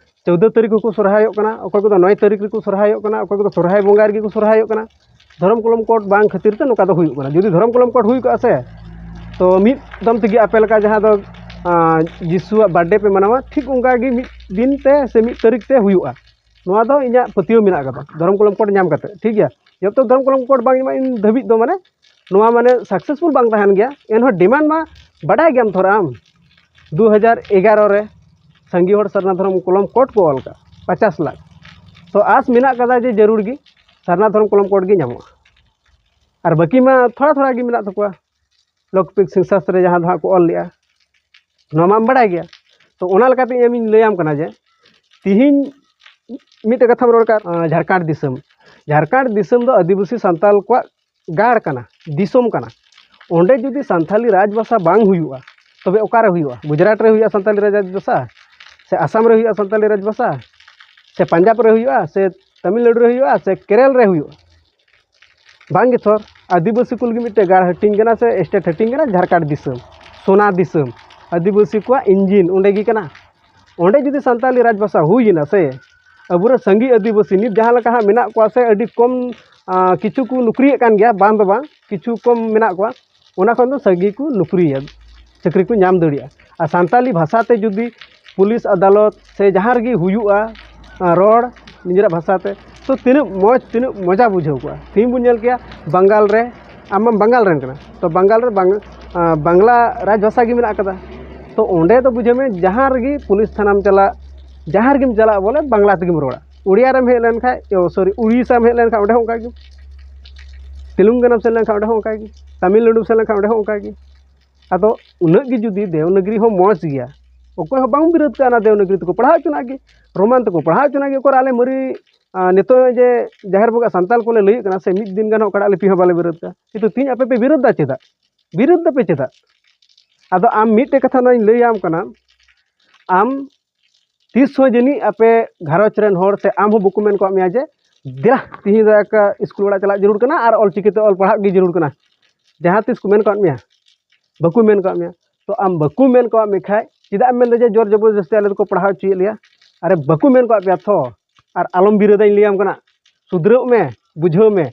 ᱪᱳᱣᱫᱟᱹ ᱛᱟᱹᱨᱤᱠᱷ ᱦᱚᱸᱠᱚ ᱥᱚᱨᱦᱟᱭᱚᱜ ᱠᱟᱱᱟ, ᱚᱠᱚᱭ ᱠᱚᱫᱚ ᱱᱚᱭ ᱛᱟᱹᱨᱤᱠᱷ ᱨᱮᱠᱚ ᱥᱚᱨᱦᱟᱭᱚᱜ ᱠᱟᱱᱟ, ᱚᱠᱚᱭ ᱠᱚᱫᱚ ᱥᱚᱨᱦᱟᱭ ᱵᱚᱸᱜᱟ ᱨᱮᱜᱮ ᱠᱚ ᱥᱚᱨᱦᱟᱭᱚᱜ ᱠᱟᱱᱟ᱾ ᱫᱷᱚᱨᱚᱢ ᱠᱚᱞᱚᱢ ᱠᱳᱰ ᱵᱟᱝ ᱠᱷᱟᱹᱛᱤᱨ ᱛᱮ ᱱᱚᱝᱠᱟ ᱫᱚ ᱦᱩᱭᱩᱜ ᱠᱟᱱᱟ᱾ ᱡᱩᱫᱤ ᱫᱷᱚᱨᱚᱢ ᱠᱚᱞᱚᱢ ᱠᱳᱰ ᱦᱩᱭ ᱠᱚᱜᱼᱟ ᱥᱮ, ᱛᱚ ᱢᱤᱫ ᱫᱚᱢ ᱛᱮᱜᱮ ᱟᱯᱮ ᱞᱮᱠᱟ ᱡᱟᱦᱟᱸ ᱫᱚ, ᱟᱸ, ᱡᱤᱥᱩᱣᱟᱜ ᱵᱟᱨᱛᱷᱰᱮ ᱯᱮ ᱢᱟᱱᱟᱣᱟ, ᱴᱷᱤᱠ ᱚᱱᱠᱟ ᱜᱮ ᱢᱤᱫ ᱫᱤᱱ ᱛᱮ ᱥᱮ ᱢᱤᱫ ᱛᱟᱹᱨᱤᱠᱷ ᱛᱮ ᱦᱩᱭᱩᱜᱼᱟ᱾ ᱱᱚᱣᱟ ᱫᱚ ᱤᱧᱟᱹᱜ ᱯᱟᱹᱛᱭᱟᱹᱣ ᱢᱮᱱᱟᱜ ᱠᱟᱫᱟ, ᱫᱷᱚᱨᱚᱢ ᱠᱚᱞᱚᱢ ᱠᱳᱰ ᱧᱟᱢ ᱠᱟᱛᱮ, ᱴᱷᱤᱠ ᱜᱮᱭᱟ᱾ ᱡᱚᱛᱚ ᱫᱷᱚᱨᱚᱢ ᱠᱚᱞᱚᱢ ᱠᱳᱰ ᱵᱟᱝ ᱧᱟᱢᱚᱜ ᱤᱱ ᱫᱷᱟᱹᱵᱤᱡ ᱫᱚ, ᱢᱟᱱᱮ, ᱱᱚᱣᱟ, ᱢᱟᱱᱮ, ᱥᱟᱠᱥᱮᱥᱯᱷᱩᱞ ᱵᱟᱝ ᱛᱟᱦᱮᱱ ᱜᱮᱭᱟ᱾ ᱮᱱᱦᱚᱸ ᱰᱤᱢᱟᱱᱰ ᱢᱟ ᱵᱟᱰᱟᱭ ᱜᱮᱭᱟᱢ ᱛᱷᱚᱨ ᱟᱢ, ᱫᱩ ᱦᱟᱡᱟᱨ ᱮᱜᱟᱨᱚ ᱨᱮ ᱥᱟᱸᱜᱮ ᱦᱚᱲ ᱥᱟᱨᱱᱟ ᱫᱷᱚᱨᱚᱢ ᱠᱚᱞᱚᱢ ᱠᱳᱰ ᱠᱚ ᱚᱞ ᱠᱟᱜ, ᱯᱚᱪᱟᱥ ᱞᱟᱠᱷ᱾ ᱛᱚ ᱟᱥ ᱢᱮᱱᱟᱜ ᱠᱟᱫᱟ ᱡᱮ ᱡᱟᱹᱨᱩᱲ ᱜᱮ ᱥᱟᱨᱱᱟ ᱫᱷᱚᱨᱚᱢ ᱠᱚᱞᱚᱢ ᱠᱳᱰ ᱜᱮ ᱧᱟᱢᱚᱜᱼᱟ᱾ ᱟᱨ ᱵᱟᱹᱠᱤ ᱢᱟ ᱛᱷᱚᱲᱟ ᱛᱷᱚᱲᱟ ᱜᱮ ᱢᱮᱱᱟᱜ ᱛᱟᱠᱚᱣᱟ, ᱞᱳᱠᱯᱤᱠ ᱥᱮᱱᱥᱟᱥ ᱨᱮ ᱡᱟᱦᱟᱸ ᱫᱚ ᱦᱟᱸᱜ ᱠᱚ ᱚᱞ ᱞᱮᱜᱼᱟ, ᱱᱚᱣᱟ ᱢᱟᱢ ᱵᱟᱲᱟᱭ ᱜᱮᱭᱟ᱾ ᱛᱚ ᱚᱱᱟ ᱞᱮᱠᱟᱛᱮ ᱤᱧ ᱟᱢᱤᱧ ᱞᱟᱹᱭᱟᱢ ᱠᱟᱱᱟ ᱡᱮ ᱛᱤᱦᱤᱧ ᱢᱤᱫᱴᱮᱡ ᱠᱟᱛᱷᱟᱢ ᱨᱚᱲ ᱠᱟᱫ, ᱟᱸ, ᱡᱷᱟᱲᱠᱷᱚᱸᱰ ᱫᱤᱥᱚᱢ, ᱡᱷᱟᱲᱠᱷᱚᱸᱰ ᱫᱤᱥᱚᱢ ᱫᱚ ᱟᱹᱫᱤᱵᱟᱹᱥᱤ ᱥᱟᱱᱛᱟᱞ ᱠᱚᱣᱟᱜ ᱜᱟᱲ ᱠᱟᱱᱟ, ᱫᱤᱥᱚᱢ ᱠᱟᱱᱟ᱾ ᱚᱸᱰᱮ ᱡᱩᱫᱤ ᱥᱟᱱᱛᱟᱞᱤ ᱨᱟᱡᱽᱵᱷᱟᱥᱟ ᱵᱟᱝ ᱦᱩᱭᱩᱜᱼᱟ, ᱛᱚᱵᱮ ᱚᱠᱟᱨᱮ ᱦᱩᱭᱩᱜᱼᱟ? ᱜᱩᱡᱽᱨᱟᱴ ᱨᱮ ᱦᱩᱭᱩᱜᱼᱟ ᱥᱟᱱᱛᱟᱞᱤ ᱨᱟᱡᱽᱵᱷᱟᱥᱟ? ᱥᱮ ᱟᱥᱟᱢ ᱨᱮ ᱦᱩᱭᱩᱜᱼᱟ ᱥᱟᱱᱛᱟᱞᱤ ᱨᱟᱡᱽᱵᱷᱟᱥᱟ? ᱥᱮ ᱯᱟᱧᱡᱟᱵᱽ ᱨᱮ ᱦᱩᱭᱩᱜᱼᱟ? ᱥᱮ ᱛᱟᱢᱤᱞᱱᱟᱲᱩ ᱨᱮ ᱦᱩᱭᱩᱜᱼᱟ? ᱥᱮ ᱠᱮᱨᱮᱞ ᱨᱮ ᱦᱩᱭᱩᱜᱼᱟ? ᱵᱟᱝ ᱜᱮ ᱛᱷᱚᱨ, ᱟᱹᱫᱤᱵᱟᱹᱥᱤ ᱠᱚ ᱞᱟᱹᱜᱤᱫ ᱢᱤᱫᱴᱮᱡ ᱜᱟᱲ ᱦᱟᱹᱴᱤᱧ ᱠᱟᱱᱟ ᱥᱮ ᱥᱴᱮᱴ ᱦᱟᱹᱴᱤᱧ ᱠᱟᱱᱟ, ᱡᱷᱟᱲᱠᱷᱚᱸᱰ ᱫᱤᱥᱚᱢ, ᱥᱳᱱᱟ ᱫᱤᱥᱚᱢ, ᱟᱹᱫᱤᱵᱟᱹᱥᱤ ᱠᱚᱣᱟᱜ ᱤᱧᱡᱤᱱ ᱚᱸᱰᱮ ᱜᱮ ᱠᱟᱱᱟ᱾ ᱚᱸᱰᱮ ᱡᱩᱫᱤ ᱥᱟᱱᱛᱟᱞᱤ ᱨᱟᱡᱽᱵᱷᱟᱥᱟ ᱦᱩᱭ ᱮᱱᱟ ᱥᱮ, ᱟᱵᱚᱨᱮᱱ ᱥᱟᱸᱜᱮ ᱟᱹᱫᱤᱵᱟᱹᱥᱤ ᱱᱤᱛ ᱡᱟᱦᱟᱸ ᱞᱮᱠᱟ ᱦᱟᱸᱜ ᱢᱮᱱᱟᱜ ᱠᱚᱣᱟ ᱥᱮ, ᱟᱹᱰᱤ ᱠᱚᱢ, ᱟᱸ, ᱠᱤᱪᱷᱩ ᱠᱚ ᱱᱚᱠᱨᱤᱭᱮᱫ ᱠᱟᱱ ᱜᱮᱭᱟ, ᱵᱟᱝ ᱫᱚ ᱵᱟᱝ, ᱠᱤᱪᱷᱩ ᱠᱚᱢ ᱢᱮᱱᱟᱜ ᱠᱚᱣᱟ, ᱚᱱᱟ ᱠᱷᱚᱱ ᱫᱚ ᱥᱟᱸᱜᱮ ᱠᱚ ᱱᱚᱠᱨᱤᱭᱟ, ᱪᱟᱹᱠᱨᱤ ᱠᱚ ᱧᱟᱢ ᱫᱟᱲᱮᱭᱟᱜᱼᱟ᱾ ᱟᱨ ᱥᱟᱱᱛᱟᱞᱤ ᱵᱷᱟᱥᱟ ᱛᱮ ᱡᱩᱫᱤ ᱯᱩᱞᱤᱥ ᱟᱫᱟᱞᱚᱛ ᱥᱮ ᱡᱟᱦᱟᱸ ᱨᱮᱜᱮ ᱦᱩᱭᱩᱜᱼᱟ, ᱟᱸ, ᱨᱚᱲ ᱱᱤᱡᱮᱨᱟᱜ ᱵᱷᱟᱥᱟ ᱛᱮ, ᱛᱚ ᱛᱤᱱᱟᱹᱜ ᱢᱚᱡᱽ, ᱛᱤᱱᱟᱹᱜ ᱢᱚᱡᱟ ᱵᱩᱡᱷᱟᱹᱣ ᱠᱚᱜᱼᱟ᱾ ᱛᱤᱦᱤᱧ ᱵᱚᱱ ᱧᱮᱞ ᱠᱮᱭᱟ ᱵᱟᱝᱜᱟᱞ ᱨᱮ, ᱟᱢ ᱢᱟᱢ ᱵᱟᱝᱜᱟᱞ ᱨᱮᱱ ᱠᱟᱱᱟ, ᱛᱚ ᱵᱟᱝᱜᱟᱞ ᱨᱮ ᱵᱟᱝ-, ᱟᱸ, ᱵᱟᱝᱞᱟ ᱨᱟᱡᱽ ᱵᱷᱟᱥᱟ ᱜᱮ ᱢᱮᱱᱟᱜ ᱠᱟᱫᱟ᱾ ᱛᱚ ᱚᱸᱰᱮ ᱫᱚ ᱵᱩᱡᱷᱟᱹᱣ ᱢᱮ, ᱡᱟᱦᱟᱸ ᱨᱮᱜᱮ ᱯᱩᱞᱤᱥ ᱛᱷᱟᱱᱟᱢ ᱪᱟᱞᱟᱜ, ᱡᱟᱦᱟᱸ ᱨᱮᱜᱮᱢ ᱪᱟᱞᱟᱜ, ᱵᱚᱞᱮ ᱵᱟᱝᱞᱟ ᱛᱮᱜᱮᱢ ᱨᱚᱲᱟ᱾ ᱩᱲᱤᱭᱟ ᱨᱮᱢ ᱦᱮᱡ ᱞᱮᱱᱠᱷᱟᱱ, ᱳ, ᱥᱚᱨᱤ, ᱩᱲᱤᱥᱥᱟᱢ ᱦᱮᱡ ᱞᱮᱱᱠᱷᱟᱱ ᱚᱸᱰᱮ ᱦᱚᱸ ᱚᱱᱠᱟ ᱜᱮ, ᱛᱮᱞᱮᱝᱜᱟᱱᱟᱢ ᱥᱮᱱ ᱞᱮᱱᱠᱷᱟᱱ ᱚᱸᱰᱮ ᱦᱚᱸ ᱚᱱᱠᱟ ᱜᱮ, ᱛᱟᱢᱤᱞᱱᱟᱲᱩᱢ ᱥᱮᱱ ᱞᱮᱱᱠᱷᱟᱱ ᱚᱸᱰᱮ ᱦᱚᱸ ᱚᱱᱠᱟ ᱜᱮ᱾ ᱟᱫᱚ ᱩᱱᱟᱹᱜ ᱜᱮ ᱡᱩᱫᱤ ᱫᱮᱣᱱᱟᱜᱽᱨᱤ ᱦᱚᱸ ᱢᱚᱡᱽ ᱜᱮᱭᱟ, ᱚᱠᱚᱭ ᱦᱚᱸ ᱵᱟᱝ ᱵᱤᱨᱳᱫ ᱠᱟᱜᱼᱟ ᱚᱱᱟ ᱫᱮᱣᱱᱟᱜᱽᱨᱤ ᱛᱮᱠᱚ ᱯᱟᱲᱦᱟᱣ ᱦᱚᱪᱚᱱᱟᱜ ᱜᱮ, ᱨᱳᱢᱟᱱ ᱛᱮᱠᱚ ᱯᱟᱲᱦᱟᱣ ᱦᱚᱪᱚᱱᱟᱜ ᱜᱮ᱾ ᱚᱠᱚᱭ ᱟᱞᱮ ᱢᱟᱹᱨᱤ ᱟᱸ, ᱱᱤᱛᱚᱜ ᱡᱮ ᱡᱟᱦᱮᱨ ᱵᱚᱸᱜᱟ ᱥᱟᱱᱛᱟᱞ ᱠᱚᱞᱮ ᱞᱟᱹᱭᱮᱫ ᱠᱟᱱᱟ ᱥᱮ, ᱢᱤᱫ ᱫᱤᱱ ᱜᱟᱱ ᱚᱠᱟᱴᱟᱜ ᱞᱤᱯᱤ ᱦᱚᱸ ᱵᱟᱞᱮ ᱵᱤᱨᱳᱫ ᱠᱟᱜᱼᱟ, ᱠᱤᱱᱛᱩ ᱛᱤᱦᱤᱧ ᱟᱯᱮ ᱯᱮ ᱵᱤᱨᱳᱫ ᱫᱟ ᱪᱮᱫᱟᱜ? ᱵᱤᱨᱳᱫ ᱫᱟᱯᱮ ᱪᱮᱫᱟᱜ? ᱟᱫᱚ ᱟᱢ ᱢᱤᱫᱴᱮᱡ ᱠᱟᱛᱷᱟ ᱱᱚᱣᱟᱧ ᱞᱟᱹᱭᱟᱢ ᱠᱟᱱᱟ, ᱟᱢ ᱛᱤᱥ ᱦᱚᱸ ᱡᱟᱹᱱᱤᱡ ᱟᱯᱮ ᱜᱷᱟᱨᱚᱸᱡᱽ ᱨᱮᱱ ᱦᱚᱲ ᱥᱮ ᱟᱢ ᱦᱚᱸ ᱵᱟᱠᱚ ᱢᱮᱱ ᱠᱟᱜ ᱢᱮᱭᱟ ᱡᱮ ᱫᱮᱞᱟ ᱛᱤᱦᱤᱧ ᱫᱚ ᱮᱠ ᱥᱠᱩᱞ ᱚᱲᱟᱜ ᱪᱟᱞᱟᱜ ᱡᱟᱹᱨᱩᱲ ᱠᱟᱱᱟ ᱟᱨ ᱚᱞ ᱪᱤᱠᱤ ᱛᱮ ᱚᱞ ᱯᱟᱲᱦᱟᱜ ᱜᱮ ᱡᱟᱹᱨᱩᱲ ᱠᱟᱱᱟ, ᱡᱟᱦᱟᱸ ᱛᱤᱥ ᱠᱚ ᱢᱮᱱ ᱠᱟᱜ ᱢᱮᱭᱟ? ᱵᱟᱠᱚ ᱢᱮᱱ ᱠᱟᱜ ᱢᱮᱭᱟ᱾ ᱛᱚ ᱟᱢ ᱵᱟᱠᱚ ᱢᱮᱱ ᱠᱟᱜ ᱢᱮ ᱠᱷᱟᱡ ᱪᱮᱫᱟᱜ ᱮᱢ ᱢᱮᱱᱫᱟ ᱡᱮ ᱡᱳᱨ ᱡᱚᱵᱚᱨᱫᱚᱥᱛᱤ ᱟᱞᱮ ᱫᱚᱠᱚ ᱯᱟᱲᱦᱟᱣ ᱦᱚᱪᱚᱭᱮᱫ ᱞᱮᱭᱟ? ᱟᱨᱮ ᱵᱟᱠᱚ ᱢᱮᱱ ᱠᱟᱜ ᱯᱮᱭᱟ ᱛᱷᱚ, ᱟᱨ ᱟᱞᱚᱢ ᱵᱤᱨᱳᱫᱟᱧ ᱞᱟᱹᱭᱟᱢ ᱠᱟᱱᱟ, ᱥᱩᱫᱷᱨᱟᱹᱜ ᱢᱮ, ᱵᱩᱡᱷᱟᱹᱣ ᱢᱮ᱾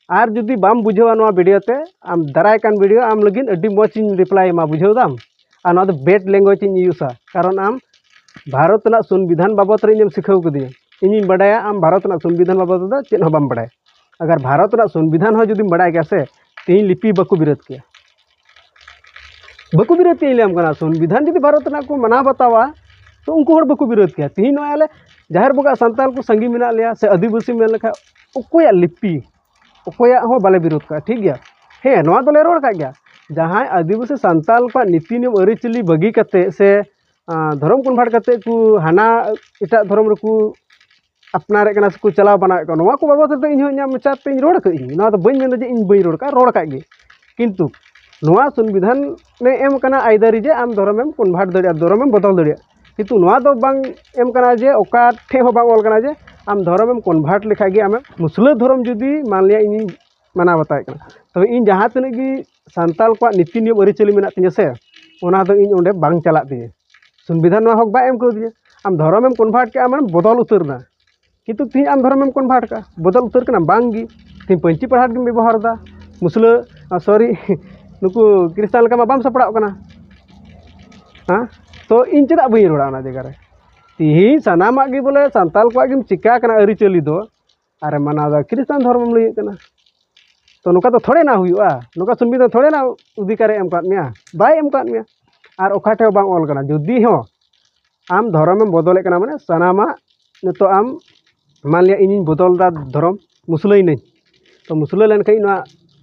ᱟᱨ ᱡᱩᱫᱤ ᱵᱟᱢ ᱵᱩᱡᱷᱟᱹᱣᱟ ᱱᱚᱣᱟ ᱵᱷᱤᱰᱤᱭᱳ ᱛᱮ, ᱟᱢ ᱫᱟᱨᱟᱭ ᱠᱟᱱ ᱵᱷᱤᱰᱤᱭᱳ ᱟᱢ ᱞᱟᱹᱜᱤᱫ ᱟᱹᱰᱤ ᱢᱚᱡᱽ ᱤᱧ ᱨᱤᱯᱞᱟᱭ ᱮᱢᱟ, ᱵᱩᱡᱷᱟᱹᱣ ᱫᱟᱢ? ᱟᱨ ᱱᱚᱣᱟ ᱫᱚ ᱵᱮᱰ ᱞᱮᱝᱜᱩᱭᱮᱡᱽ ᱤᱧ ᱤᱭᱩᱡᱟ, ᱠᱟᱨᱚᱱ ᱟᱢ ᱵᱷᱟᱨᱚᱛ ᱨᱮᱱᱟᱜ ᱥᱚᱝᱵᱤᱫᱷᱟᱱ ᱵᱟᱵᱚᱫ ᱨᱮ ᱤᱧᱮᱢ ᱥᱤᱠᱷᱟᱹᱣ ᱠᱟᱫᱤᱧᱟ᱾ ᱤᱧᱤᱧ ᱵᱟᱰᱟᱭᱟ ᱟᱢ ᱵᱷᱟᱨᱚᱛ ᱨᱮᱱᱟᱜ ᱥᱚᱝᱵᱤᱫᱷᱟᱱ ᱵᱟᱵᱚᱫ ᱛᱮᱫᱚ ᱪᱮᱫ ᱦᱚᱸ ᱵᱟᱢ ᱵᱟᱰᱟᱭᱟ᱾ ᱟᱜᱟᱨ ᱵᱷᱟᱨᱚᱛ ᱨᱮᱱᱟᱜ ᱥᱚᱝᱵᱤᱫᱷᱟᱱ ᱦᱚᱸ ᱡᱩᱫᱤᱢ ᱵᱟᱰᱟᱭ ᱠᱮᱭᱟ ᱥᱮ, ᱛᱮᱦᱤᱧ ᱞᱤᱯᱤ ᱵᱟᱠᱚ ᱵᱤᱨᱳᱫ ᱠᱮᱭᱟ, ᱵᱟᱠᱚ ᱵᱤᱨᱳᱫ ᱠᱮᱭᱟ᱾ ᱤᱧ ᱞᱟᱹᱭᱟᱢ ᱠᱟᱱᱟ, ᱥᱚᱝᱵᱤᱫᱷᱟᱱ ᱡᱩᱫᱤ ᱵᱷᱟᱨᱚᱛ ᱨᱮᱱᱟᱜ ᱠᱚ ᱢᱟᱱᱟᱣ ᱵᱟᱛᱟᱣᱟ, ᱛᱚ ᱩᱱᱠᱩ ᱦᱚᱲ ᱵᱟᱠᱚ ᱵᱤᱨᱳᱫ ᱠᱮᱭᱟ᱾ ᱛᱮᱦᱤᱧ ᱱᱚᱜᱼᱚᱭ ᱟᱞᱮ ᱡᱟᱦᱮᱨ ᱵᱚᱸᱜᱟ ᱥᱟᱱᱛᱟᱲ ᱠᱚ ᱥᱟᱸᱜᱮ ᱢᱮᱱᱟᱜ ᱞᱮᱭᱟ ᱥᱮ ᱟᱹᱫᱤᱵᱟᱹᱥᱤ ᱢᱮᱱ ᱞᱮᱠᱷᱟᱡ, ᱚᱠᱚᱭᱟᱜ ᱞᱤᱯᱤ, ᱚᱠᱚᱭᱟᱜ ᱦᱚᱸ ᱵᱟᱞᱮ ᱵᱤᱨᱳᱫ ᱠᱟᱜᱼᱟ, ᱴᱷᱤᱠ ᱜᱮᱭᱟ᱾ ᱦᱮᱸ, ᱱᱚᱣᱟ ᱫᱚᱞᱮ ᱨᱚᱲ ᱠᱟᱜ ᱜᱮᱭᱟ, ᱡᱟᱦᱟᱸᱭ ᱟᱹᱫᱤᱵᱟᱹᱥᱤ ᱥᱟᱱᱛᱟᱞ ᱠᱚᱣᱟᱜ ᱱᱤᱛᱤ ᱱᱤᱭᱚᱢ ᱟᱹᱨᱤᱪᱟᱹᱞᱤ ᱵᱟᱹᱜᱤ ᱠᱟᱛᱮ ᱥᱮ ᱟᱸ, ᱫᱷᱚᱨᱚᱢ ᱠᱚᱱᱵᱷᱟᱨᱴ ᱠᱟᱛᱮ ᱠᱚ ᱦᱟᱱᱟ ᱮᱴᱟᱜ ᱫᱷᱚᱨᱚᱢ ᱨᱮᱠᱚ ᱟᱯᱱᱟᱨᱮᱫ ᱠᱟᱱᱟ ᱥᱮᱠᱚ ᱪᱟᱞᱟᱣ ᱵᱟᱱᱟᱣᱮᱫ ᱠᱟᱱᱟ, ᱱᱚᱣᱟ ᱠᱚ ᱵᱟᱵᱚᱫ ᱛᱮᱫᱚ ᱤᱧ ᱦᱚᱸ ᱤᱧᱟᱹᱜ ᱢᱚᱪᱟ ᱛᱮᱧ ᱨᱚᱲ ᱠᱟᱜ ᱟᱹᱧ᱾ ᱱᱚᱣᱟ ᱫᱚ ᱵᱟᱹᱧ ᱢᱮᱱᱫᱟ ᱡᱮ ᱤᱧ ᱵᱟᱹᱧ ᱨᱚᱲ ᱠᱟᱜᱼᱟ, ᱨᱚᱲ ᱠᱟᱜ ᱜᱮ᱾ ᱠᱤᱱᱛᱩ ᱱᱚᱣᱟ ᱥᱚᱝᱵᱤᱫᱷᱟᱱ ᱮ ᱮᱢ ᱠᱟᱱᱟ ᱟᱹᱭᱫᱟᱹᱨᱤ ᱡᱮ ᱟᱢ ᱫᱷᱚᱨᱚᱢᱮᱢ ᱠᱚᱱᱵᱷᱟᱨᱴ ᱫᱟᱲᱮᱭᱟᱜᱼᱟ, ᱫᱷᱚᱨᱚᱢᱮᱢ ᱵᱚᱫᱚᱞ ᱫᱟᱲᱮᱭᱟᱜᱼᱟ᱾ ᱠᱤᱱᱛᱩ ᱱᱚᱣᱟ ᱫᱚ ᱵᱟᱝ ᱮᱢ ᱠᱟᱱᱟ ᱡᱮ ᱚᱠᱟ ᱴᱷᱮᱡ ᱦᱚᱸ ᱵᱟᱝ ᱚᱞ ᱠᱟᱱᱟ ᱡᱮ ᱟᱢ ᱫᱷᱚᱨᱚᱢᱮᱢ ᱠᱚᱱᱵᱷᱟᱨᱴ ᱞᱮᱠᱷᱟᱡ ᱜᱮ ᱟᱢᱮᱢ, ᱢᱩᱥᱞᱟᱹ ᱫᱷᱚᱨᱚᱢ ᱡᱩᱫᱤ ᱢᱟᱱᱞᱤᱭᱟ ᱤᱧᱤᱧ ᱢᱟᱱᱟᱣ ᱵᱟᱛᱟᱣᱮᱫ ᱠᱟᱱᱟ, ᱛᱚᱵᱮ ᱤᱧ ᱡᱟᱦᱟᱸ ᱛᱤᱱᱟᱹᱜ ᱜᱮ ᱥᱟᱱᱛᱟᱞ ᱠᱚᱣᱟᱜ ᱱᱤᱛᱤ ᱱᱤᱭᱚᱢ ᱟᱹᱨᱤᱪᱟᱹᱞᱤ ᱢᱮᱱᱟᱜ ᱛᱤᱧᱟᱹ ᱥᱮ, ᱚᱱᱟ ᱫᱚ ᱤᱧ ᱚᱸᱰᱮ ᱵᱟᱝ ᱪᱟᱞᱟᱜ ᱛᱤᱧᱟᱹ᱾ ᱥᱚᱝᱵᱤᱫᱷᱟᱱ ᱱᱚᱣᱟ ᱦᱚᱠ ᱵᱟᱭ ᱮᱢ ᱠᱟᱣᱫᱤᱧᱟ᱾ ᱟᱢ ᱫᱷᱚᱨᱚᱢᱮᱢ ᱠᱚᱱᱵᱷᱟᱨᱴ ᱠᱮᱜᱼᱟ, ᱢᱟᱱᱮ ᱵᱚᱫᱚᱞ ᱩᱛᱟᱹᱨ ᱮᱱᱟ᱾ ᱠᱤᱱᱛᱩ ᱛᱤᱦᱤᱧ ᱟᱢ ᱫᱷᱚᱨᱚᱢᱮᱢ ᱠᱚᱱᱵᱷᱟᱨᱴ ᱠᱟᱜᱼᱟ, ᱵᱚᱫᱚᱞ ᱩᱛᱟᱹᱨ ᱠᱟᱱᱟ? ᱵᱟᱝ ᱜᱮ᱾ ᱛᱤᱦᱤᱧ ᱯᱟᱹᱧᱪᱤ ᱯᱟᱲᱦᱟᱴ ᱜᱮᱢ ᱵᱮᱵᱚᱦᱟᱨ ᱮᱫᱟ, ᱢᱩᱥᱞᱟᱹ, ᱥᱚᱨᱤ, ᱱᱩᱠᱩ ᱠᱷᱨᱤᱥᱴᱟᱱ ᱞᱮᱠᱟ ᱢᱟ ᱵᱟᱢ ᱥᱟᱯᱲᱟᱣ ᱠᱟᱱᱟ᱾ ᱦᱮᱸ, ᱛᱚ ᱤᱧ ᱪᱮᱫᱟᱜ ᱵᱟᱹᱧ ᱨᱚᱲᱟ ᱚᱱᱟ ᱡᱟᱭᱜᱟ ᱨᱮ? ᱛᱤᱦᱤᱧ ᱥᱟᱱᱟᱢᱟᱜ ᱜᱮ ᱵᱚᱞᱮ ᱥᱟᱱᱛᱟᱞ ᱠᱚᱣᱟᱜ ᱜᱮᱢ ᱪᱤᱠᱟ ᱠᱟᱱᱟ ᱟᱹᱨᱤᱪᱟᱹᱞᱤ ᱫᱚ, ᱟᱨᱮ ᱢᱟᱱᱟᱣ ᱮᱫᱟ, ᱠᱷᱨᱤᱥᱴᱟᱱ ᱫᱷᱚᱨᱚᱢᱮᱢ ᱞᱟᱹᱭᱮᱫ ᱠᱟᱱᱟ᱾ ᱛᱚ ᱱᱚᱝᱠᱟ ᱫᱚ ᱛᱷᱚᱲᱮ ᱱᱟ ᱦᱩᱭᱩᱜᱼᱟ, ᱱᱚᱝᱠᱟ ᱥᱚᱝᱵᱤᱫᱷᱟᱱ ᱛᱷᱚᱲᱮ ᱱᱟ ᱚᱫᱷᱤᱠᱟᱨᱮ ᱮᱢ ᱠᱟᱫ ᱢᱮᱭᱟ, ᱵᱟᱭ ᱮᱢ ᱠᱟᱫ ᱢᱮᱭᱟ᱾ ᱟᱨ ᱚᱠᱟ ᱴᱷᱮᱡ ᱦᱚᱸ ᱵᱟᱝ ᱚᱞ ᱠᱟᱱᱟ᱾ ᱡᱩᱫᱤ ᱦᱚᱸ ᱟᱢ ᱫᱷᱚᱨᱚᱢᱮᱢ ᱵᱚᱫᱚᱞᱮᱫ ᱠᱟᱱᱟ, ᱢᱟᱱᱮ ᱥᱟᱱᱟᱢᱟᱜ ᱱᱤᱛᱚᱜ ᱟᱢ ᱢᱟᱱᱞᱤᱭᱟ ᱤᱧᱤᱧ ᱵᱚᱫᱚᱞ ᱮᱫᱟ ᱫᱷᱚᱨᱚᱢ, ᱢᱩᱥᱞᱟᱹᱭᱮᱱᱟᱹᱧ, ᱛᱚ ᱢᱩᱥᱞᱟᱹ ᱞᱮᱱᱠᱷᱟᱱ ᱱᱚᱣᱟ